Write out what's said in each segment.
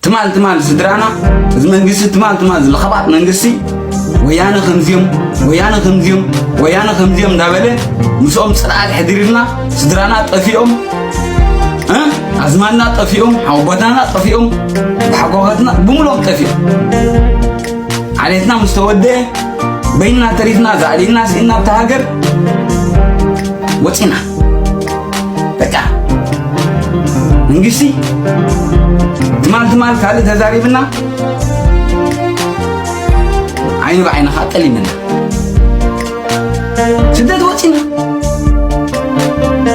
ትማል ትማል ስድራና፣ እዚ መንግስቲ ትማል ትማል ዝለኸባጥ መንግስቲ፣ ወያነ ከምዚኦም፣ ወያነ ከምዚኦም፣ ወያነ ከምዚኦም እንዳበለ ምስኦም ጽልኣት ሕዲርልና ስድራና ጠፊኦም፣ እ? ኣዝማድና ጠፊኦም፣ ሓወቦታና ጠፊኦም፣ ሓጎታትና ብምሎም ጠፊኦም። ዓሌትና ምስ ተወደአ፣ በይንና ተሪፍና፣ ዛዕሊና ስኢና ኣብታ ሃገር ወፂና። በቃ መንግስቲ ትማል ትማል ካልእ ተዛሪብና፣ ዓይኒ ብዓይኒ ከዓ ጠሊምና። ስደት ወፂና።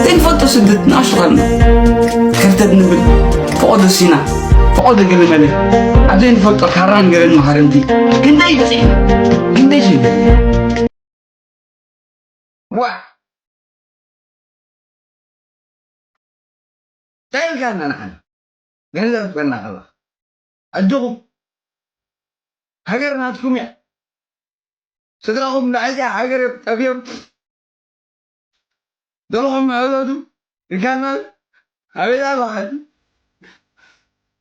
ዘይንፈልጦ ስደት ንኣሽቱ ካልና። ከርተት ንብል፣ ፈቐዶ ሲና፣ ፈቐዶ ገለመለ። ኣብ ዘይንፈልጦ ካራን ገረን መሃረምቲ። ክንደይ በፂሕና? ክንደይ ስደት? ዋ! እንታይ ኢልካና ንዓና? ገንዘብ ትበልና ከላ። ኣጆኹም። ሃገር ናትኩም እያ። ስድራኹም ንዓዚኣ ሃገር እዮም ጠፊኦም። ደለኹም ምዕበዱ ኢልካና። ኣቤት ኣባኻት።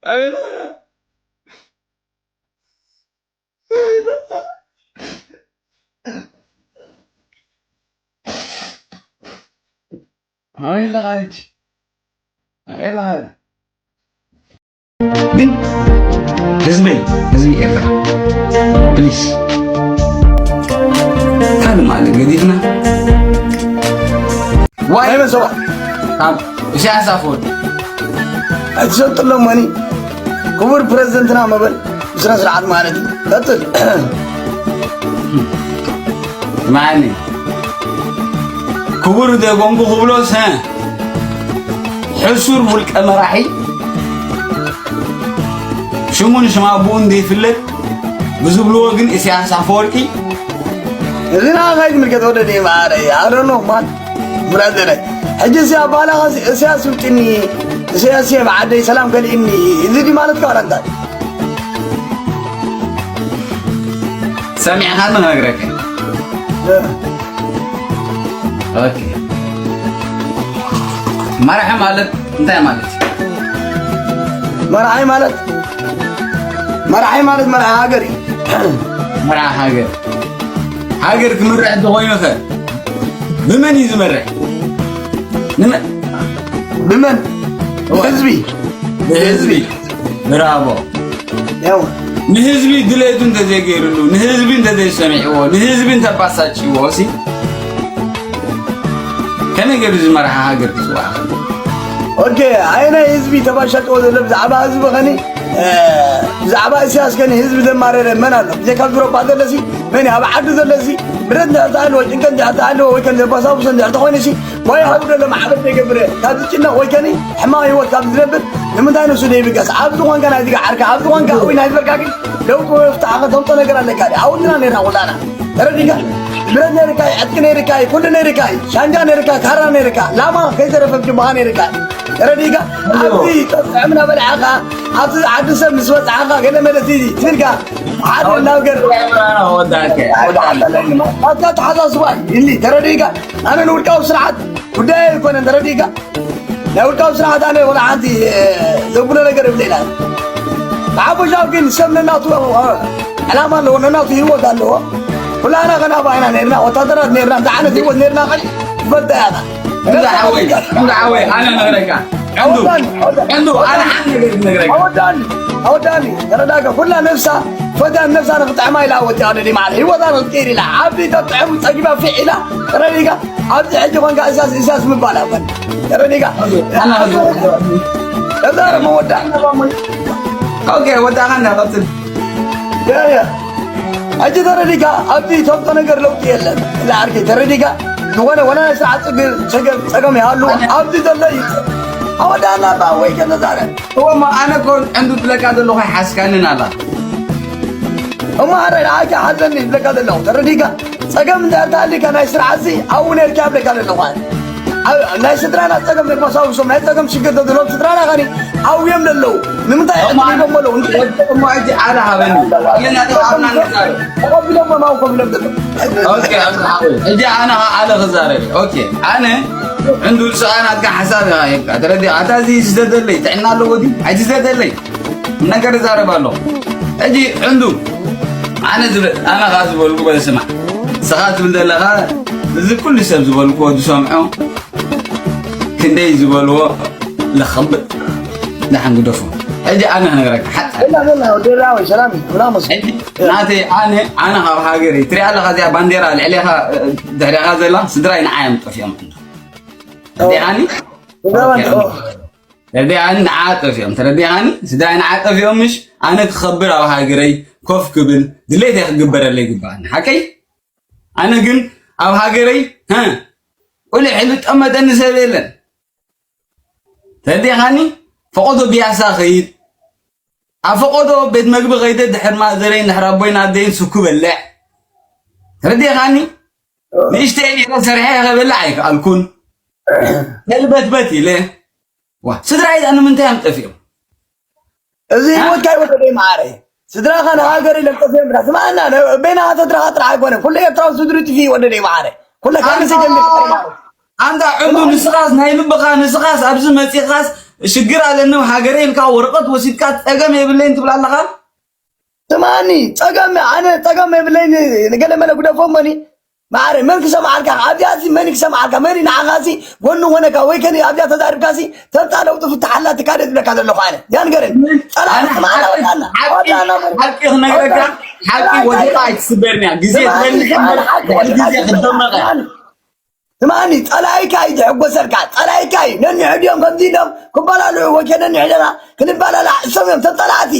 ኣቤት ኣባኻት። ኣበይ ኣለኻ ሕጂ? ኣበይ ኣለኻ? ግን ህዝበይ፣ ህዝቢ ኤርትራ፣ ፕሊስ፣ ካልእ ማለት ገዲፍና። ዋይ፣ ናይ መን ሰብኣይ? ካብ ኢሳያስ ኣፈወርቂ። ኣይትሰጥሎም መኒ? ክቡር ፕረዚደንትና መበል ብስነ ስርዓት ማለት እዩ። ቀጽል። ማኒ? ክቡር ደጎንኩ ክብሎስ፣ ሀ? ሕሱር ውልቀ መራሒ፣ ሽሙን ሽም ኣቦኡን ዘይፍለጥ ብዝብልዎ ግን ኢሳያስ ኣፈወርቂ። እዚ ንዓኻ እዩ ዝምልከት ወደደይ፣ ማዓረይ። I don't know, man. ብራዘረይ፣ ሕጂ እዚ ኣባላኻ እዚ ኢሳያስ ይውጥኒ፣ ኢሳያስ እየ ብዓደይ ሰላም ከልእኒ፣ እዚ ድዩ ማለትካ ዋላ እንታይ? ሰሚዕኻ ንነግረካ። እ። ኦኬ። መራሒ ማለት እንታይ ማለት እዩ? መራሒ ማለት፣ መራሒ ማለት መራሒ ሃገር እዩ። መራሒ ሃገር። ሃገር ክምራሕ እንተኾይኑ ኸ ብመን እዩ ዝመርሕ? ንመ-፣ ብመን? ብህዝቢ። ብህዝቢ። ብራቮ። ያው። ንህዝቢ ድሌቱ እንተዘይገይሩሉ፣ ንህዝቢ እንተዘይሰሚዕዎ፣ ንህዝቢ እንተባሳጭዎ ሲ ከመይ ገይሩ እዚ መራሒ ሃገር ክጽዋዕ? ኦኬ፣ ኣየናይ ህዝቢ ተባሻጭዎ ዘሎ ብዛዕባ ህዝቢ ኸኒ? እ፣ ብዛዕባ ኢሳያስ ከኒ ህዝቢ ዘማረረ መን ኣሎ? ብዘይካ ኣብ ኤውሮጳ ዘሎ ሲ መን እዩ? ኣብ ዓዱ ዘሎ ሲ ብረት እንድሕር ተሃልዎ፣ ጭንቀት እንድሕር ተሃልዎ፣ ወይ ከን ዘባሳብሶ እንድሕር ተኾይኑ ሲ ወይ ኣብኡ ዘሎ ማዕበል ዘይገብር፣ ካብ ዝጭነቕ ወይ ከኒ ሕማቕ ህይወት ካብ ዝነብር፣ ንምንታይ ንሱ ዘይብገስ? ኣብዚ ኾንካ ናይዚ ገዓርካ፣ ኣብዚ ኾንካ ወይ ናይ ዝበልካ ግን ለውጢ ወይ ፍታሕ ከተምጾ ነገር ኣለካ ድዩ? ኣብኡ እንድና ነርና ኩላና። ተረዲእካ? ብረት ነርካ እዩ፣ ዕጥቂ ነርካ እዩ፣ ኩሉ ነርካ እዩ። ሻንጃ ነርካ፣ ካራ ነርካ፣ ላማ ከይተረፈ ብጅባኻ ነርካ እዩ። ተረዲእካ? ኣብዚ ጥዕም እናበላዕኻ፣ ኣብዚ ዓዲ ሰብ ምስ በጻሕኻ ገለ መለ ትብልካ፣ ሓደ ናብ ገር-፣ ወዳእካ፣ ወዳእካ። ናትካ ኣተሓሳስባ እዩ፣ እኒ ተረዲእካ? ኣነ ንውልቃዊ ስርዓት ጉዳይ ኣይኮነን፣ ተረዲእካ? ናይ ውልቃዊ ስርዓት ኣነ ወላ ሓንቲ፣ እ፣ ዘብሎ ነገር የብለይን። ብሓፈሻው ግን ሰብ ነናቱ፣ እ፣ ዕላማ ኣለዎ፣ ነናቱ ህይወት ኣለዎ። ኩላና ከናባ ኢና ነርና፣ ወታደራት ነርና፣ እንታይ ዓይነት ህይወት ነርና ኸ ትፈልጣ ኢኻ። እንዳ ሓወይ፣ እንዳ ሓወይ፣ ኣነ ነግረካ። ዕንዱ፣ ኣወዳኒ፣ ኣወዳኒ። ዕንዱ፣ ኣነ ሓንቲ ነገር ክነግረካ። ኣወዳኒ፣ ኣወዳኒ፣ ተረዳእካ። ኩላ ነብሳ ፈትያ ነብሳ ንኽጥዕማ ኢላ ወዲኣ ወደዲ ማለት ህይወታ ንኽትቀይር ኢላ። ዓቢ ተጥዕም ጸጊባ ፊዕ ኢላ፣ ተረዲእካ። ኣብዚ ሕጂ ኾንካ እሳስ፣ እሳስ ምባል ኣይኮን። ተረዲእካ? ኣና ኸዚ ተዛረብ መወዳእ። ኦኬ፣ ወዳእኻ እንዳ ቀጽል። ያ፣ ያ። ሕጂ ተረዲእካ? ኣብዚ ተምጾ ነገር ለውጢ የለን። እዛ ዓርከይ ተረዲእካ? ዝኾነ ወላ ናይ ስርዓት ጽግ-፣ ጸገም፣ ጸገም ይሃሉ። ኣብዚ ዘሎ እዩ። ኣወዳእና እባ ወይ ከነዛረብ። እወ፣ እሞ ኣነ እኮ ዕንዱ ትብለካ ዘለኹ ኣይሓስካንን ኣላ። እሞ ኣረ፣ ንዓካ ሓዘኒ ዝብለካ ዘለኹ፣ ተረዲእካ? ጸገም እንድሕር ተሃሊካ ናይ ስርዓትሲ ኣብኡ ነርካ ይብለካ ዘለኹ ኣነ። ኣብ ናይ ስድራና ጸገም ነግባሳውሶም፣ ናይ ጸገም ሽግር ተድሎም ስድራና ኸኒ ኣብኡ እዮም ዘለዉ። ንምንታይ እሞ ዕድል ኣነ ሂቦም ኣለዉ? እሞ ሕጂ ኣነ ሃበኒ። ክልተ ተዋብና ንዛረብ። ተቐቢሎም እዮም ኣብኡ ኮፍ ኢሎም ዘለዉ። ኦኬ፣ ኣብዚ ሓወይ። ሕጂ ኣነ ኸኣ ኣነ ክዛረብ እየ። ኦኬ፣ ኣነ ዕንዱ ንስኻ ናትካ ሓሳብ ኢኻ ሂብካ። ተረዲእካ? ኣታ እዚ ስደደለይ፣ ጥዕና ኣለዎ ድዩ? ኣይትስደደለይ። ነገር እዛረብ ኣለኹ። ሕጂ ዕንዱ ኣነ ዝብል ኣነ ኻ ዝበልኩ በል ስማዕ። ንስኻ ትብል ዘለኻ እዚ ኩሉ ሰብ ዝበልኩዎ ዝሰምዖ ክንደይ ዝበልዎ ለኸብጥ ደሓን ግደፎ። ሕጂ ኣነ ክነግረካ ሓቂ። لا لا لا ودير راوي سلامي ولا مصر ሕጂ ናተይ ኣነ ኣነ ካብ ሃገረይ ትሪኣ ኣለኻ እዚኣ ባንዴራ ልዕሌኻ ድሕሬኻ ዘላ ስድራይ ንዓዮም ጠፊኦም። ተረዲኣኒ? ولا انت اوه ተረዲኣኒ ንዓ ጠፊኦም። ተረዲኣኒ? ስድራይ ንዓ ጠፊኦም ምሽ ኣነ ክኸብር ኣብ ሃገረይ ኮፍ ክብል ድሌተይ ክግበረለይ ይግባኣኒ። ሓቀይ? ኣነ ግን ኣብ ሃገረይ ሀ ቁልሕ ኢሉ ጠመጠኒ ሰብ የለን። ተረዲኻኒ? ፈቆዶ ቢያሳ ኸይድ ኣብ ፈቆዶ ቤት መግቢ ኸይደ ድሕር ማእዘረይን ድሕር ኣቦይን ኣደይን ስኩ በልዕ። ተረዲኻኒ? ንእሽተይ ኢለ ሰሪሐ ከበልዕ ኣይከኣልኩን። ገልበትበት ኢለ ዋ ስድራይ ዳ ንምንታይ እዮም ጠፊኦም? እዚ ህይወትካ ይወደደ ይመዓረ ስድራኻ ንሃገር ኢሎም ጠፊኦም ብላ ስማዕና በይና ስድራኻ ጥራሕ ኣይኮነ ኩሉ ኤርትራዊ ስድሪ ጥፊ ይወደደ ይመዓረ ኩለ ካብ ንሰ ጀሚር ኣንታ ዕንዱ ንስኻስ ናይ ልብኻ ንስኻስ ኣብዚ መፂኻስ ሽግር ኣለኒ ሃገረ ኢልካ ወረቐት ወሲድካ ፀገም የብለይን ትብላ ኣለኻ። ስማኒ ጸገም ኣነ ጸገም የብለይን። ንገለ መለ ግደፎ እሞኒ ማዕረ መን ክሰምዓልካ ኣብዚኣ ሲ መን ክሰምዓልካ መን ንዓኻ ሲ ጎኑ ኾነካ ወይ ከ ኣብዚኣ ተዛሪብካ ሲ ተምጻእ ለውጢ ፍታሕ ኣላ ትካደ ዝብለካ ዘለኹ ኣነ ያ ንገረኒ። ጸላእ ኣነ ስማዕና ሓቂ ወጣና ሓቂ ሓቂ ክነግረካ ሓቂ ወዲቓ ኣይትስበርንያ ግዜ ትበልሕ እምበር ድሕሪ ግዜ ክትደመቐ ስማኒ ጸላኢካ እዩ ዝሕጎሰልካ ጸላኢካ እዩ ነንሕድዮም ከምዚ ኢሎም ክበላልዑ ወይ ከ ነንሕደና ክንበላላዕ እሶም እዮም ተም ጸላእቲ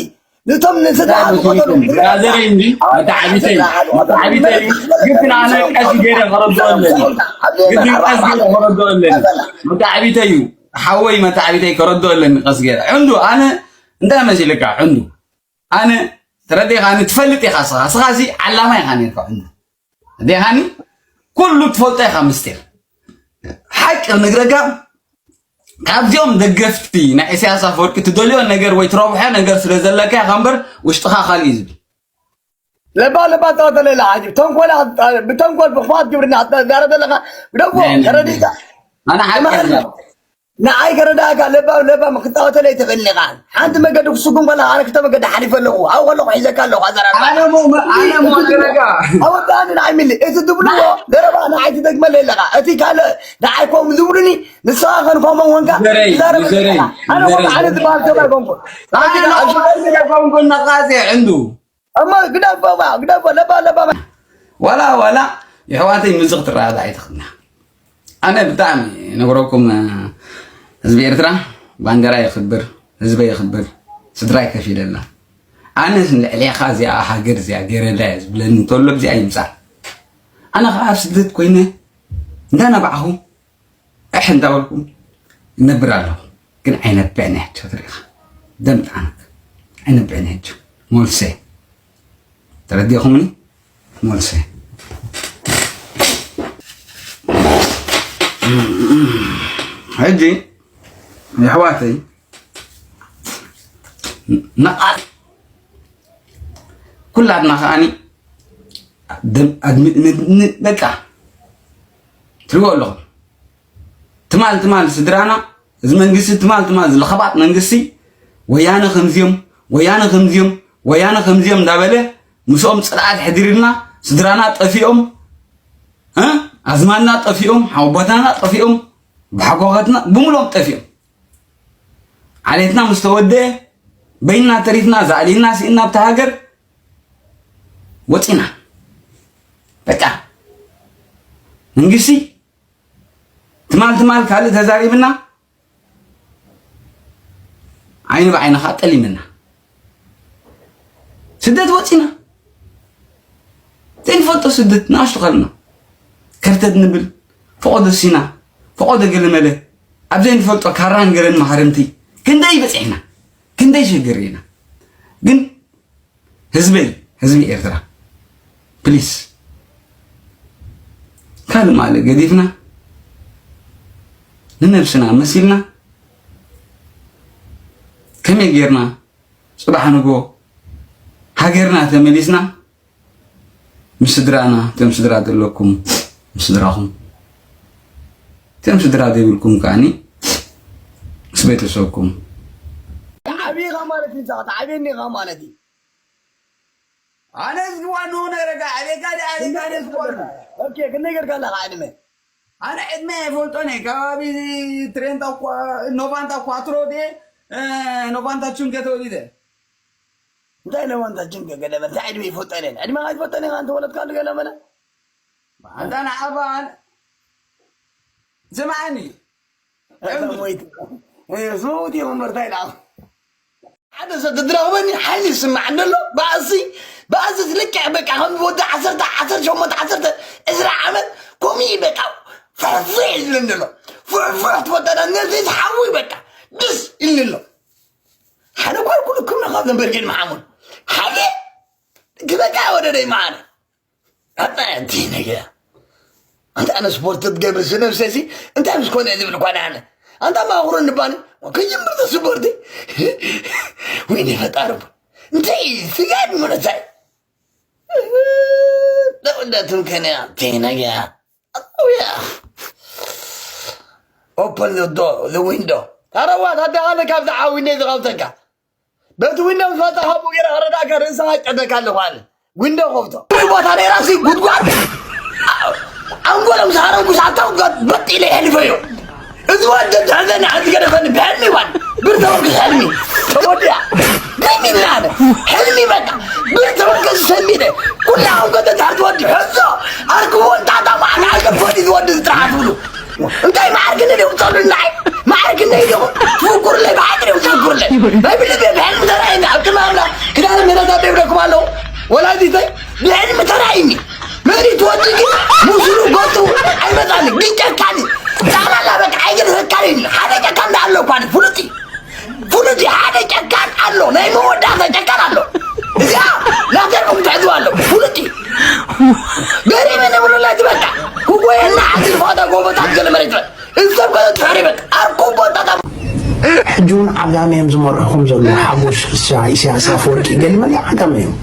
ንቶም ንስድራ ዝቆተሉ ብራዘረይ እንዲ መተዓቢተይ መተዓቢተይ ግድን ኣነ ቀስ ገይረ ከረድኦ ኣለኒ ግድን ቀስ ገይረ ከረድኦ ኣለኒ መተዓቢተይ እዩ ሓወይ መተዓቢተይ ከረድኦ ኣለኒ ቀስ ገይረ ዕንዱ ኣነ እንታይ መሲልካ ዕንዱ ኣነ ተረዲኻኒ ትፈልጥ ኢኻ ስኻ ስኻ ሲ ዓላማ ኢኻ ነርካ ዕንዱ ዲኻኒ ኩሉ ትፈልጦ ኢኻ ምስጢር ሓቂ ንግረካ ካብዚኦም ደገፍቲ ናይ ኢሳያስ ኣፈወርቂ ትደልዮ ነገር ወይ ትረብሖ ነገር ስለ ዘለካ ኢኻ እምበር ውሽጥኻ ካልእ እዩ ዝብል ለባ ለባ ጸወተ ሌላ ዓጅብ ተንኮል ብተንኮል ብክፋት ግብርና ትዛረብ ዘለኻ ግደፎ ተረዲእካ ኣነ ሓቂ ንዓይ ከረዳእካ ለባም ለባም ክትፃወተለይ ትኽእል ኢኻ። ሓንቲ መገዲ ክስጉም ከለኻ ኣነ ክልተ መገዲ ሓሊፈ ኣለኹ። ኣብኡ ከለኹ ሒዘካ ኣለኹ ኣዘራርባ። ኣነ ሞ ኣነ ሞ ደረጋ ኣወዳእኒ ንዓይ ሚሊ እቲ ትብልዎ ዘረባ ንዓይ ትደግመለይ ኣለኻ። እቲ ካልእ ንዓይ ከምኡ ዝብሉኒ ንስኻ ከን ከምኡ ኮንካ ዘረይ ትዛረበለይ ዘረይ ኣለኻ። ኣነ ከምኡ ዓይነት ዝበሃል ሰብ ኣይኮንኩን። ኣነ ናቆንኩ ነቃዜ ዕንዱ እሞ ግደፎ እባ ግደፎ ለባ ለባ ዋላ ዋላ የሕዋተይ ምዚ ክትረኣላ ኣይትኽእልና ኣነ ብጣዕሚ ነግረኩም ህዝቢ ኤርትራ ባንዴራ የኽብር ህዝበ የኽብር ስድራይ ከፊለላ ኣነስ ንልዕሌኻ እዚኣ ሃገር እዚኣ ገይረላ እየ ዝብለኒ እንተሎ እዚኣ ይምፃእ ኣነ ከዓ ኣብ ስደት ኮይነ እንዳነባዕኹ እሕ እንዳበልኩ እነብር ኣለኹ ግን ኣይነብዕን እያ ቸትሪኻ ደምጣነት ኣይነብዕን እያ ሞልሰ ተረዲኹምኒ ሞልሰ ሕጂ የሕዋተይ ነቓል ኩላትና ከዓኒ በቃ ትሪዎ ኣለኹም ትማል ትማል ስድራና እዚ መንግስቲ ትማል ትማል ዝለኸባጥ መንግስቲ ወያነ ከምዚዮም ወያነ ከምዚዮም ወያነ ከምዚዮም እንዳበለ ምስኦም ፅልኣት ሕዲርልና ስድራና ጠፊኦም ኣዝማድና ጠፊኦም ሓወቦታና ጠፊኦም ብሓጓኸትና ብምሎም ጠፊኦም ዓሌትና ምስ ተወደአ በይንና ተሪፍና ዝኣሊና ስኢንና ኣብታ ሃገር ወፂና በቃ መንግስቲ ትማል ትማል ካልእ ተዛሪብና ዓይኒ ብዓይኒ ከዓ ጠሊምና ስደት ወፂና ዘይንፈልጦ ስደት ንኣሽቱ ካልና ከርተት ንብል ፈቆዶ ሲና ፈቆዶ ገለመለ ኣብ ዘይንፈልጦ ካራን ገለን ማህረምቲ ክንደይ በፂሕና ክንደይ ሸገርና ግን ህዝበይ ህዝቢ ኤርትራ ፕሊስ ካልእ ማለ ገዲፍና ንነብስና መሲልና ከመይ ጌርና ጽባሕ ንጎ ሃገርና ተመሊስና ምስ ስድራና እቶም ስድራ ዘለኩም ምስ ስድራኹም እቶም ስድራ ዘይብልኩም ከዓኒ ምስ ቤተሰብኩም ዓብኻ ማለት ንስኻ ትዓብየኒ ኢኻ ማለት እዩ። ኣነ እዚ ዋንኡ ነገረካ፣ ኣቤካ ድኣ ኣቤካ ኣነ እዚ ዋንኡ። ኦኬ፣ ክንነገርካ ኣለኻ ዕድመ። ኣነ ዕድመ ኣይፈልጦን እየ። ከባቢ ትሬንታ ኳ-፣ ኖቫንታ ኳትሮ ድየ፣ እ፣ ኖቫንታ ቹንከ ተወሊደ። እንታይ ኖቫንታ ቹንከ ገደበ? እንታይ ዕድመ ይፈልጦን እየ። ዕድመኻ ኣይትፈልጦን ኢኻ፣ እንተወለድካሉ ገለ መለ። ኣንታ ንዓባ ኣነ-፣ ስምዓኒ። እዛ ሞይት-፣ እ፣ ዝመውት እዮም እምበር እንታይ ኢላ? ሓደ ሰብ ተድረኽበኒ ሓይሊ ይስማዕ እንደሎ፣ ብኣሲ፣ ብኣሲ ልክዕ በቃ ከም ወዲ ዓሰርተ፣ ዓሰርተ ሸሞንተ፣ ዓሰርተ፣ ዕስራ ዓመት ከምኡ እዩ በቃ ፍሕፍሕ እዩ ዝብለኒ ዘሎ። ፍሕፍሕ ትፈጠና ነዚ ዝሓዊ በቃ ደስ ኢልኒ ኣሎ። ሓደ ጓል ኩሉ ክምና ካብ ዘንበርጌን መሓሙድ። ሓደ ግበቃ ወደደይ መዓረ። ኣታ ኣንቲ ነገ። ኣንታ ኣነ ስፖርት ትገብር ስነብሰሲ እንታይ ምስ ኮነ ዝብል እኳ ኣነ። ኣንታ ማእኽሮ ንባኒ ከይጀምር ስፖርት። ወይኔ ፈጣሪ እኮ። እንታይ ስጋድ ምነታይ? ደውዳትም ከነ ኣንቲ ነገ። ኣውያ። Open the door, the window. ታረዋ ታደኻለ ካብዛ ዓዊነ ዝቐብተካ። በቲ ዊንዶ ዝመጻ ካብኡ ገይረ ክረዳእካ ርእስኻ ይቀደካ ኣለኹ ኣነ። ዊንዶ ከፍቶ። እዚ ቦታ ነይራሲ ጉድጓድ። ኣንጎሎም ዝሃረምኩ ሰዓት ጉድጓድ በጥ ኢለ የሕልፈዮ። እዚ ወዲ ትሕዘኒ፣ ሓንቲ ገደፈኒ፣ ብሕልሚ ዋን። ብር ተወግስ ሕልሚ። ተወዲኣ። ደሚና ኣነ። ሕልሚ በቃ። ብር ተወግስ ሰሚደ። ኩላ ኣንጎ ተታሕቲ ወዲ ሕዞ። ኣርክቦ እንታታ ማዕና ኣገፎኒ ዝወዲ ዝጥራሕ ትብሉ። እንታይ መዓር ክንደይ ዲኹም ትብሉኒ ንዓይ? መዓር ክንደይ ዲኹም? ትፍኩሩለይ፣ ብሓቂ ዲኹም ትፍኩሩለይ? ናይ ብልቢ ብሕልሚ ተራእየኒ፣ ኣብ ቅድሚ ኣምላኽ ክዳነ ምህረት ኣብ ይብለኩም ኣለኹ። ወላዲተይ ብሕልሚ ተራእይኒ። መሬት ወዲቂ፣ ምስሉ ገጹ ኣይመጻኒ፣ ግን ጨካኒ። ጣላላ በቃ ኣይገድፈካን እዩ። ሓደ ጨካን እንዳ ኣሎ እኳ ፍሉጥ እዩ። ፍሉጥ ሓደ ጨካን ኣሎ፣ ናይ መወዳእታ ጨካን ኣሎ። እዚኣ ናተልኩም ትሕዝዋ ኣሎ፣ ፍሉጥ እዩ። ገሪመ ንብሉላ ዝበቃ ክጎየና ዓዲ ዝፈቐደ ጎቦታት ገለ መሬት በል። እዚ ሰብ ገለ ትሕሪ በል። ኣርኩ ቦታታት ሕጂ እውን ዓጋመ እዮም ዝመርሑኹም ዘለዉ። ሓጎስ ኢሳያስ ኣፈወርቂ ገለ መለ ዓጋመ እዮም።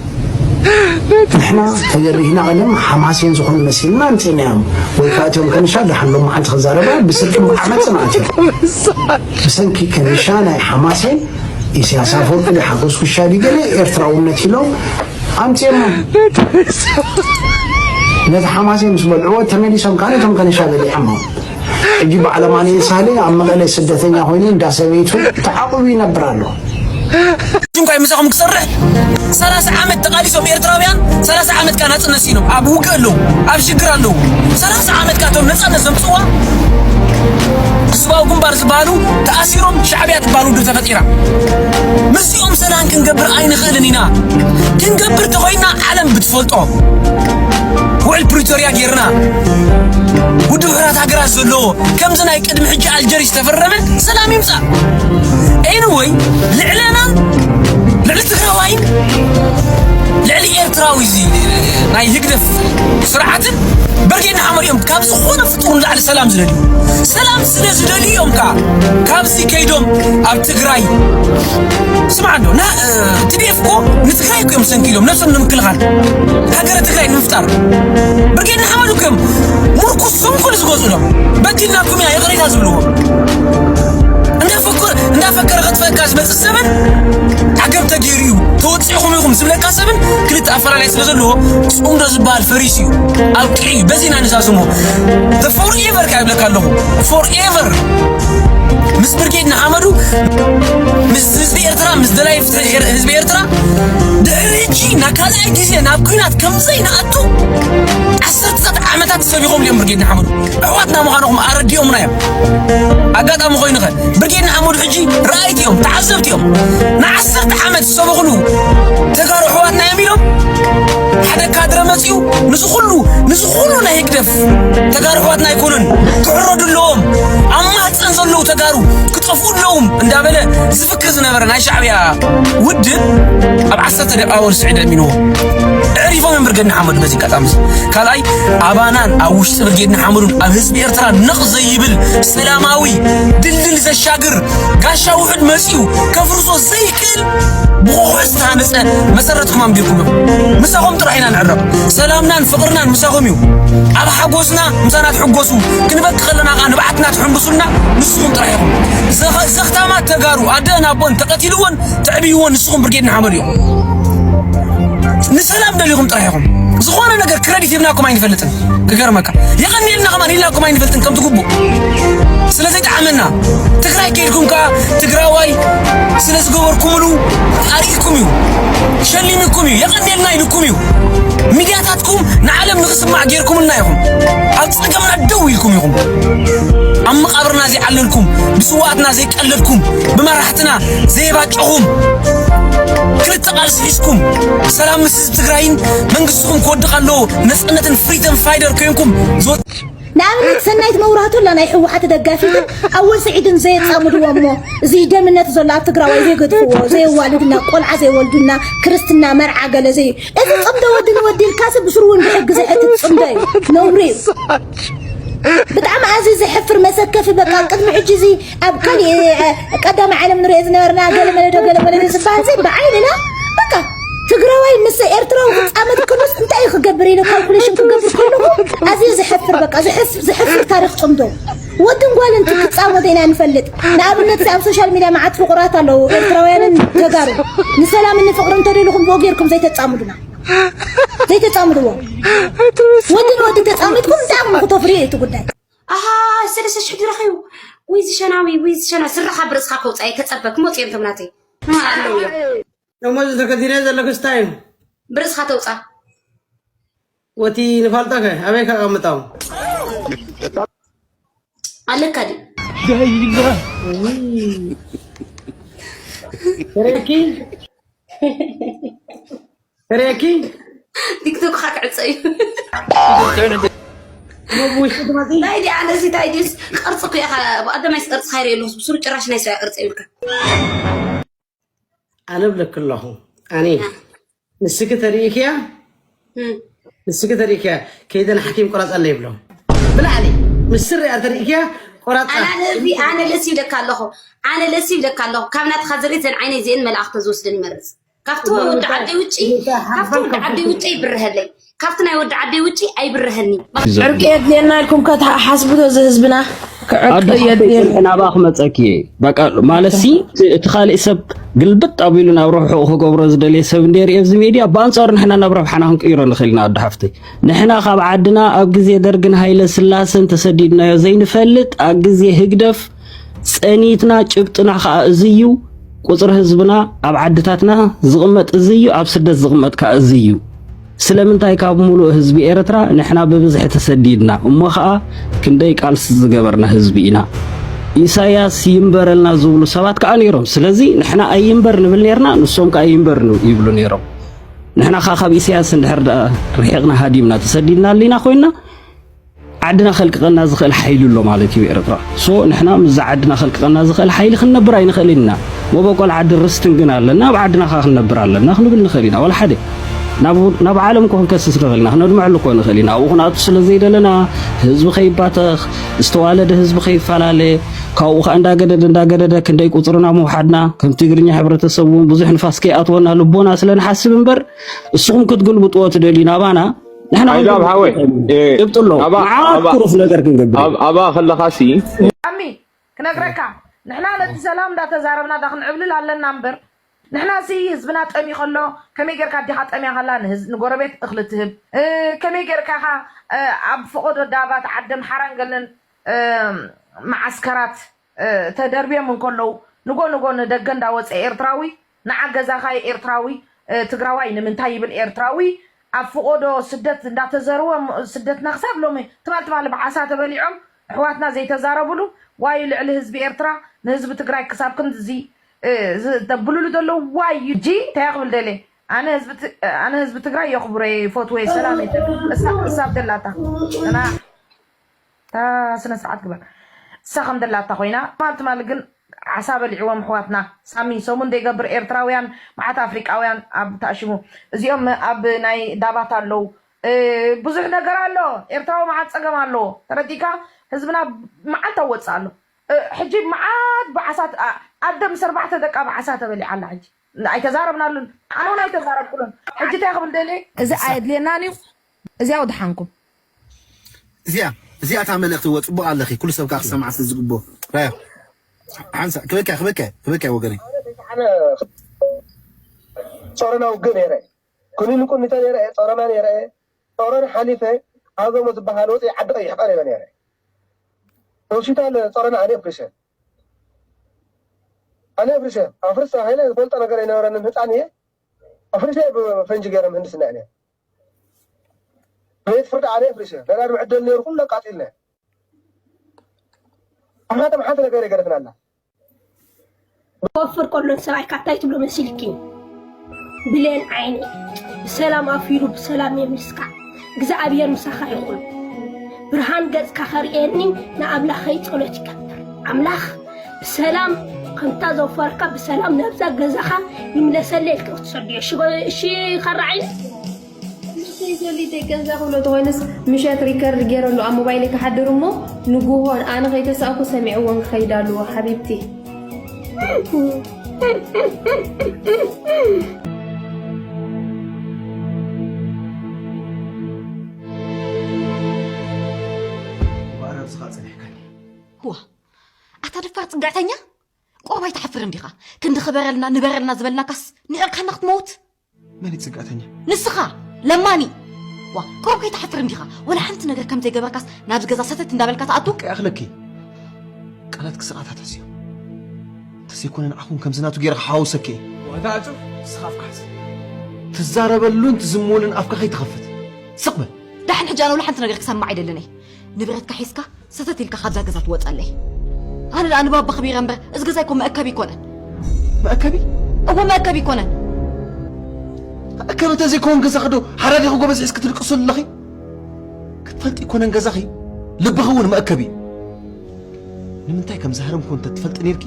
ንሕና ተገሪህና ቀደም ሓማሴን ዝኾኑ መሲልና ኣምጺእናዮም። ወይ ከዓ እቶም ከንሻ ደሓን ሎም መዓልቲ ክዛረባ ብስርቂ ብዓመፅና ኣትዮም። ብሰንኪ ከንሻ ናይ ሓማሴን ኢሳያስ ኣፈወርቂ ሓጎስ ኩሻ ድዩ ገለ ኤርትራውነት ኢሎም ኣምጺኦሞ። ነቲ ሓማሴን ምስ በልዕዎ ተመሊሶም ካልእ እቶም ከንሻ በሊዖሞ። ሕጂ በዓል ኣማኑኤል ሳህለ ኣብ መቐለ ስደተኛ ኮይኑ እንዳ ሰበይቱ ተዓቑቡ ይነብር ኣሎ። ድንኳይ ምሳኹም ክሰርሕ ሰላሳ ዓመት ተቓሊሶም ኤርትራውያን፣ ሰላሳ ዓመት ከኣ ናጽነት ሲኢኖም ኣብ ውግእ ኣለዉ፣ ኣብ ሽግር ኣለዉ። ሰላሳ ዓመት ከኣ እቶም ነጻነት ዘምጽእዋ ህዝባዊ ግንባር ዝበሃሉ ተኣሲሮም፣ ሻዕብያ ትበሃል ውድብ ተፈጢራ። ምስዚኦም ሰላም ክንገብር ኣይንኽእልን ኢና። ክንገብር ተኾይንና ዓለም ብትፈልጦ ውዕል ፕሪቶርያ ጌርና ውድብ ሕቡራት ሃገራት ዘለዎ ከምዚ ናይ ቅድሚ ሕጂ ኣልጀሪስ ተፈረመ ሰላም ይምጻእ። ኤኒወይ ልዕለናን ልዕሊ ትግራዋይን ልዕሊ ኤርትራዊ እዚ ናይ ህግደፍ ስርዓትን ብርጌድ ንሓመዱ እዮም ካብ ዝኾነ ፍጡር ንላዕሊ ሰላም ዝደልዩ። ሰላም ስለ ዝደልዩ እዮም ከኣ ካብዚ ከይዶም ኣብ ትግራይ ስማዕ ኣሎ ና እ፣ ቲ ዲ ኤፍ እኮ ንትግራይ እኮ እዮም ሰንኪሎም ነብሶም ንምክልኻል ሃገረ ትግራይ ንምፍጣር። ብርጌድ ንሓመዱ እኮ እዮም ምርኩሶም ኩሉ ዝገዝኡሎም በዲልናኩም ኢና ይቕሬታ ዝብልዎም። እንዳፈከረ እንዳፈከረ ከጥፈካ ዝመፅእ ሰብን ዓገብ ተገይሩ እዩ ተወፂእኹም ኢኹም ዝብለካ ሰብን ክልተ ኣፈላላይ ስለ ዘለዎ ፅምዶ ዝበሃል ፈሪስ እዩ። ኣብቂዑ እዩ። በዚ ኢና ንዛዝሞ። ፎር ኤቨር ከኣ ይብለካ ኣለኹ። ፎር ኤቨር ምስ ብርጌድ ንሓመዱ ምስ ህዝቢ ኤርትራ ምስ ደላይ ፍትሒ ኤር- ህዝቢ ኤርትራ ድሕሪ ሕጂ ናብ ካልኣይ ግዜ ናብ ኲናት ከም ዘይንኣቱ ዓሰርተታት ዓመታት ሰቢኾም እዮም። ብርጌድ ንሓመዱ ኣሕዋትና ምዃኖም ኣረዲኦምና እዮም። ኣጋጣሚ ኮይኑኸ ብርጌድ ንሓመዱ ሕጂ ረኣይቲ እዮም፣ ተዓዘብቲ እዮም። ንዓሰርተ ዓመት ዝሰበኹሉ ተጋሩ ኣሕዋትና እዮም ኢሎም ሓደ ካድረ መፂኡ ንዚ ኩሉ ንዚ ኩሉ ናይ ህግደፍ ተጋሩ ኣሕዋትና ኣይኮኑን ክሕረዱ ኣለዎም፣ ኣብ ማህፀን ዘለዉ ተጋሩ ክጠፍኡ ኣለዎም እንዳበለ ዝፍክር ዝነበረ ናይ ሻዕብያ ውድብ ኣብ ዓሰርተ ደቂቃ ወዲ ስዒድ ኣሚንዎ ኣዕሪፎም እዮም ብርጌድ ንሓመዱ። በዚ ኣጋጣሚ እዚ ካልኣይ ኣባናን ኣብ ውሽጢ ብርጌድ ንሓመዱን ኣብ ህዝቢ ኤርትራ ነቕ ዘይብል ሰላማዊ ድልድል ዘሻግር ጋሻ ውሑድ መፂኡ ከፍርሶ ዘይክእል ብቑሑ ዝተሃነፀ መሰረትኩም ኣንቢርኩም ኢኹም። ምሳኹም ጥራሕ ኢና ንዕረቕ። ሰላምናን ፍቕርናን ምሳኹም እዩ። ኣብ ሓጎስና ምሳና ትሕጎሱ፣ ክንበኪ ከለና ከዓ ንብዓትና ትሕንብሱልና ንስኹም ጥራሕ ኢኹም። ዘኸ- ዘኽታማት ተጋሩ ኣደን ኣቦን ተቐቲልዎን ተዕብይዎን ንስኹም ብርጌድ ንሓመዱ ኢኹም። ንሰላም ደሊኹም ጥራሕ ኢኹም። ዝኾነ ነገር ክረዲት ሂብናኩም ኣይንፈልጥን። ክገርመካ የቐንየልና ከማን ኢልናኩም ኣይንፈልጥን ከም ትግቡእ ስለ ዘይጠዓመና። ትግራይ ከይድኩም ከኣ ትግራዋይ ስለ ዝገበርኩምሉ ኣርኢኩም እዩ፣ ሸሊምኩም እዩ፣ የቐንየልና ኢልኩም እዩ። ሚድያታትኩም ንዓለም ንኽስማዕ ጌርኩምልና ኢኹም። ኣብ ጸገምና ደው ኢልኩም ኢኹም። ኣብ መቓብርና ዘይዓለልኩም፣ ብስዋኣትና ዘይቀለድኩም፣ ብመራሕትና ዘየባጨኹም፣ ክልተ ቃልሲ ሒዝኩም ሰላም ምስ ህዝቢ ትግራይን መንግስትኹም ክወድቕ ኣለዎ፣ ነፃነትን ፍሪደም ፋይደር ኮይንኩም ዝወ- ንኣብነት ሰናይት መብራህቱ ኣላ ናይ ህወሓት ደጋፊት ኣወል ስዒድን ዘየፃምድዎ እሞ እዚ ደምነት ዘሎ ኣብ ትግራዋይ ዘይገድፍዎ ዘየዋልድና ቆልዓ ዘይወልዱና ክርስትና መርዓ ገለ ዘይ እዚ ፅምዶ ወዲ ንወዲ ኢልካሲ ብስሩ እውን ብሕጊ ዘሕትት ፅምዶ እዩ ነውሪ እዩ ብጣዕሚ ኣዝዩ ዘሕፍር መሰከፊ በቃ ቅድሚ ሕጂ እዚ ኣብ ካሊእ ቀዳማይ ዓለም ንሪኦ ዝነበርና ገለ መለዶ ገለ መለዶ ዝበሃል እዚ ብዓይንና በቃ ትግራዋይ ምስ ኤርትራዊ ክፃመድ ከሎስ እንታይ እዩ ክገብር ኢለ ካልኩሌሽን ክገብር ከለኹ ኣዝየ ዘሕፍር በቃ ዘሕፍር ታሪክ ፅምዶ ወድን ጓልን ክፃወት ኢና ንፈልጥ ንኣብነት ኣብ ሶሻል ሚድያ መዓት ፍቁራት ኣለዉ ኤርትራውያንን ተጋሩ ንሰላምን ንፍቅርን ተደሊኹም ብኡ ጌርኩም ዘይተፃምዱና ዘይተፃምድዎ ወድን ወዲ ተፃሚድኩም እንታይ ኣኹም ክተፍርዩ እቲ ጉዳይ ኣሃ ሰለስተ ሽሕ ድረኸዩ ወይ ዝሸናዊ ወይ ዝሸና ስራኻ ብርእስኻ ከውፃእ ከፀበክ ሞፅ እዮም ተምናተይ ኣለዉ እዮም እሞ እዚ ተከዲነ ዘለክስ እንታይ እዩ? ብርእስኻ ተውፃ። ወቲ ንፋልጣ ከ ኣበይ ከቐምጣው? ኣለካ ድዩ? ሬኪ ሬኪ ቲክቶክኻ ክዕፀ እዩ። ብውሽጢ ትመፂ? ናይ ዲ ኣነዚ ታይ ድዩስ ቅርፂ እኮ ኢኻ ብቀዳማይ ቅርፂ ካይረ የለሁስ ብስሩ ጭራሽ ናይ ሰብ ቅርፂ ይብልካ። ኣነ እብለኪ ኣለኹ ኣነ ንስኪ ተሪኢክያ ንስኪ ተሪኢክያ ከይደ ንሓኪም ቁረፀለይ ይብሎ ብላዕሊ ምስ ስሪኣ ተሪኢክያ ቁረፃ ኣነ ነዚ ኣነ ልእሲ ይብለካ ኣለኹ ኣነ ልእሲ ይብለካ ኣለኹ ካብ ናትኻ ዝርኢ ዘን ዓይነይ እዚአን መላእኽተ ዝወስደን ይመርፅ ካብቲ ወዲ ዓደይ ውጪ ካብቲ ወዲ ዓደይ ውጪ ይብርሀለይ ካብቲ ናይ ወዲ ዓደይ ውጪ ኣይብርሀኒ። ዕርቂ የድልየና ኢልኩም ከተሓስቡ ዶ እዚ ህዝብና ክዕርቂ የድልየና። ናባኺ መፀኪ እየ በቃ ማለትሲ እቲ ካሊእ ሰብ ግልብጥ ኣቢሉ ናብ ረብሕኡ ክገብሮ ዝደልየ ሰብ እንድየ ርእየ ኣብዚ ሜድያ ብኣንፃሩ ንሕና ናብ ረብሓና ክንቅይሮ ንኽእል ኢና ኣዶ ሓፍተይ ንሕና ካብ ዓድና ኣብ ግዜ ደርግን ሃይለ ስላሰን ተሰዲድናዮ ዘይንፈልጥ ኣብ ግዜ ህግደፍ ፀኒትና ጭብጥና ከዓ እዚ እዩ ቁፅሪ ህዝብና ኣብ ዓድታትና ዝቕመጥ እዚ እዩ ኣብ ስደት ዝቕመጥ ከዓ እዚ እዩ ስለምንታይ ካብ ሙሉእ ህዝቢ ኤርትራ ንሕና ብብዝሒ ተሰዲድና እሞ ኸኣ ክንደይ ቃልሲ ዝገበርና ህዝቢ ኢና ኢሳያስ ይንበረልና ዝብሉ ሰባት ከኣ ነይሮም ስለዚ ንሕና ኣይንበር ንብል ነርና ንሶም ከኣ ይንበር ይብሉ ነይሮም ንሕና ኸኣ ካብ ኢሳያስ እንድሕር ደኣ ርሒቕና ሃዲምና ተሰዲድና ኣሊና ኮይንና ዓድና ከልቅቐና ዝኽእል ሓይሊ ኣሎ ማለት እዩ ኤርትራ so ንሕና ምስዛ ዓድና ከልቅቐና ዝኽእል ሓይሊ ክንነብር ኣይንኽእልን ኢና መበቆል ዓድን ርስትን ግን ኣለና ኣብ ዓድና ኸ ክንነብር ኣለና ክንብል ንኽእል ኢና ወላ ሓደ ናብ ዓለም ኮ ክንከስስ ንኽእል ኢና ክነድምዐሉ ኮ ንኽእል ኢና ኣብኡ ክንኣቱ ስለ ዘይደለና ህዝቢ ከይባተኽ ዝተዋለደ ህዝቢ ከይፈላለ ካብኡ ኸ እንዳገደደ እንዳገደደ ክንደይ ቁፅርና ምውሓድና ከም ትግርኛ ሕብረተሰብ እውን ብዙሕ ንፋስ ከይኣትወና ልቦና ስለ ንሓስብ እምበር እስኹም ክትግልብጥዎ ትደልዩ ናባና ንሕና ኣይዛብ ሓወይ ጭብጥሎ መዓት ኩሩፍ ነገር ክንገብር ኣባ ከለኻሲ ኣሚ ክነግረካ ንሕና ነቲ ሰላም እንዳተዛረብና ዳ ክንዕብልል ኣለና እምበር ንሕና ሲ ህዝብና ጠሚ ከሎ ከመይ ጌርካ ዲኻ ጠምያ ከላ ንጎረቤት እኽሊ ትህብ ከመይ ጌርካ ኢኻ ኣብ ፈቆዶ ዳባት ዓደም ሓራን ገለን መዓስከራት ተደርብዮም እንከለዉ ንጎ ንጎ ንደገ እንዳወፀ ኤርትራዊ ንዓ ገዛኻ ኤርትራዊ ትግራዋይ ንምንታይ ይብል ኤርትራዊ ኣብ ፍቆዶ ስደት እንዳተዘርወ ስደትና ክሳብ ሎሚ ትማል ትማል ብዓሳ ተበሊዖም ኣሕዋትና ዘይተዛረብሉ ዋዩ ልዕሊ ህዝቢ ኤርትራ ንህዝቢ ትግራይ ክሳብ ክንድዚ ዘብሉሉ ዘለዉ ዋዩ ጂ እንታይ ክብል ደልየ ኣነ ህዝቢ ትግራይ የኽብሮ ይፈትዎ ሰላም እሳ ደላታ እና እታ ስነ ስርዓት ግበር እሳ ከም ደላታ ኮይና ትማል ትማል ግን ዓሳ በሊዕዎም ኣሕዋትና ሳሚ ሰሙን ዘይገብር ኤርትራውያን መዓት ኣፍሪቃውያን ኣብ ተኣሽሙ እዚኦም ኣብ ናይ ዳባት ኣለዉ ብዙሕ ነገር ኣሎ ኤርትራዊ መዓት ፀገም ኣለዎ ተረዲካ ህዝብና መዓት ኣወፅእ ኣሎ ሕጂ መዓት ብዓሳ ኣደ ምስ ኣርባዕተ ደቃ ብዓሳ ተበሊዓ ኣላ ሕጂ ኣይተዛረብናሉን። ኣነ እውን ኣይተዛረብኩሉን። ሕጂ እንታይ ክብል ደልየ? እዚ ኣየድልየናን እዩ። እዚኣ ወድሓንኩም። እዚኣ እዚኣ እታ መልእኽቲ እዎ ጽቡቕ ኣለኺ። ኩሉ ሰብ ከዓ ክሰምዓ ስለ ዝግብኦ። ራዮ ሓንሳ ክበካ ክበካ ክበካ ወገነይ። ጾረና ውግእ ነይረ። ክኒን ቁኒተ ነይረ። ጾረና ነይረ። ጾረና ሓሊፈ። ኣዞሞ ዝበሃል ወፂ ዓዲ ቀይሕ ቀሪበ ነይረ። ሆስፒታል ጾረና ኣነ ፍሪሸ ኣነ ፍሪሸ ኣፍርስ ተባሂለ ዝፈልጦ ነገር ኣይነበረንን። ህፃን እየ። ኣፍሪሸ ብፈንጂ ገይሮም ህንድስና እየ። ቤት ፍርዲ ኣነ ፍሪሸ ነዳድ መዕደል ነይሩ ኩሉ ኣቃጢልናዮ። ኣኻቶም ሓንቲ ነገር የገደፍናላ። ክወፍር ከሎ ንሰብኣይካ እንታይ ትብሎ መሲልኪ? ብሌን ዓይኒ ብሰላም ኣፊሩ ብሰላም የምልስካ። እግዚኣብሔር ምሳኻ ይኹን። ብርሃን ገጽካ ከርእየኒ ንኣምላኸይ ጸሎት ይገብር። ኣምላኽ ብሰላም ከምታ ዘውፈርካ ብሰላም ናብዛ ገዛኻ ይምለሰለይ ኢልካ ክትሰድዮ። እሺ ጎ- እሺ ካራ ዓይኒ ንሰይ ዘሊተይ ገዛ ክብሎ ተኾይንስ ምሸት ሪከርድ ገይረሉ ኣብ ሞባይለይ ክሓድር እሞ ንጉሆ ኣነ ከይተሳእኩ ሰሚዕዎን ክኸይድ ኣለዎ ሓቢብቲ። ዋ ኣታ ደፋር ጽግዕተኛ፣ ቆርባይ ትሓፍር እንዲኻ? ክንዲ ክበረልና ንበረልና ዝበልናካስ ንዕቕካና ክትመውት። መን እዩ ጽግዕተኛ? ንስኻ ለማኒ። ዋ ቆርብ ከይትሓፍር እንዲኻ? ወላ ሓንቲ ነገር ከም ዘይገበርካስ ናብዚ ገዛ ሰተት እንዳበልካ ትኣቱ። ቀያኽለኪ ቃላት ክስቓታት ሕስዮ እንተዘይኮነ ንዓኹም ከምዚ ናቱ ገይረ ክሓውሰኪ እየ። ዋታ ዕጹፍ ንስኻ ኣፍካ ሓዝ። ትዛረበሉን ትዝምወሉን ኣፍካ ከይትኸፍት ስቕ በል። ዳሕን ሕጂ ኣነ ወላ ሓንቲ ነገር ክሰምዕ ኣይደልን እየ። ንብረትካ ሒዝካ ሰተት ኢልካ ካብዛ ገዛ ትወፀለይ። ኣነ ደኣ ንባባ ኣኽቢረ እምበር እዚ ገዛ እኮ መእከቢ ኣይኮነን። መእከቢ? እወ መእከቢ ኣይኮነን። መእከቢ እንተዘይከውን ገዛኺ ዶ ሓራዲኺ ጎበዝ ሒዝኪ ትድቅስሉ ኣለኺ? ክትፈልጢ ኣይኮነን ገዛኺ ልብኺ እውን መእከቢ እዩ። ንምንታይ ከም ዝሃረምክዎ እንተትፈልጢ ነይርኪ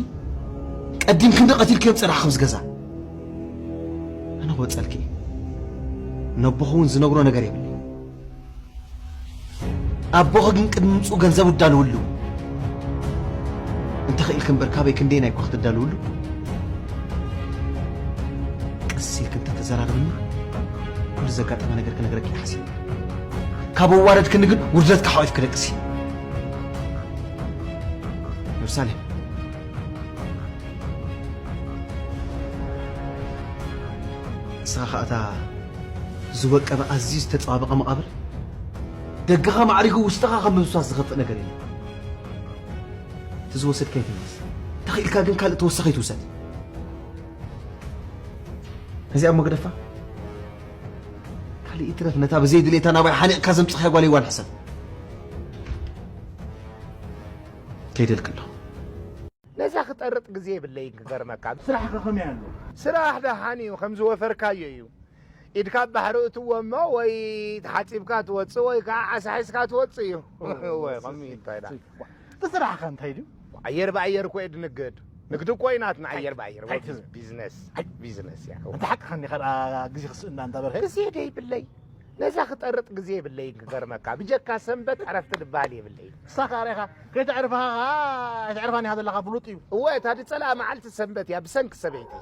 ቀዲምኪ እንዶ ቀቲልክዮ ምፀናሕኺ ኣብዚ ገዛ። ኣነ ክወፀልኪ እየ። ነቦኺ እውን ዝነግሮ ነገር የብለይ። ኣቦኺ ግን ቅድሚ ምምፅኡ ገንዘብ ኣዳልውሉ። እንተኽኢልኪ እምበር ካበይ ክንደየናይ እኳ ክትዳልውሉ። ቀስ ኢልኪ እንተተዘራረብና ኩሉ ዘጋጠመ ነገር ክነግረኪ እየ ሓሲበ። ካብ ኣዋረድክኒ ግን ውርደትኪ ሓቒፍኪ ደቅሲ። ኢየሩሳሌም ንስኻ ኸኣ እታ ዝወቀበ ኣዝዩ ዝተጸባበቐ መቓብር ደገኻ ማዕሪጉ ውሽጥኻ ካብ ምብስባስ ዝኸፍእ ነገር የለን። እቲ ዝወሰድካዮ ትመለስ። ተኽኢልካ ግን ካልእ ተወሳኺት ውሰድ። ነዚኣ እሞ ግደፋ። ካልእ ይትረፍ ነታ ብዘይ ድሌታ ናባይ ሓኒቕካ ዘምጽኻያ ጓል ይዋን ሕሰብ። ከይደልክ ኣለኹ። ነዛ ክጠርጥ ግዜ የብለይን ክገርመካ። ስራሕኸ ከመይ ኣሎ? ስራሕ ደሓን እዩ፣ ከም ዝወፈርካዮ እዩ። ኢድካ ኣብ ባሕሪ እትዎ እሞ ወይ ተሓጺብካ ትወጽእ ወይ ከዓ ዓሳ ሒዝካ ትወጽእ እዩ። እወ፣ ከምኡ እዩ እንታይ ደኣ። እቲ ስራሕኸ እንታይ ድዩ? ኣየር ብኣየር እኮ እየ ድንግድ። ንግዲ እኮ እዩ ናትና ኣየር ብኣየር። እንታይ ትብል? ቢዝነስ። ኣይ። ቢዝነስ እያ። ኣንታ ሓቅኻ እንዲኻ ደኣ ግዜ ክስእና እንዳ በርሀ። ግዜ ደይብለይ። ነዛ ክጠርጥ ግዜ የብለይን ክገርመካ። ብጀካ ሰንበት ዕረፍቲ ዝበሃል የብለይን። ንስኻ ከኣ ርኢኻ ከይተዕርፋኻ ከኣ ኣይተዕርፋን ኢኻ ዘለኻ ፍሉጥ እዩ። እወ፣ እታ ዝጸልኣ መዓልቲ ሰንበት እያ ብሰንኪ ሰበይተይ።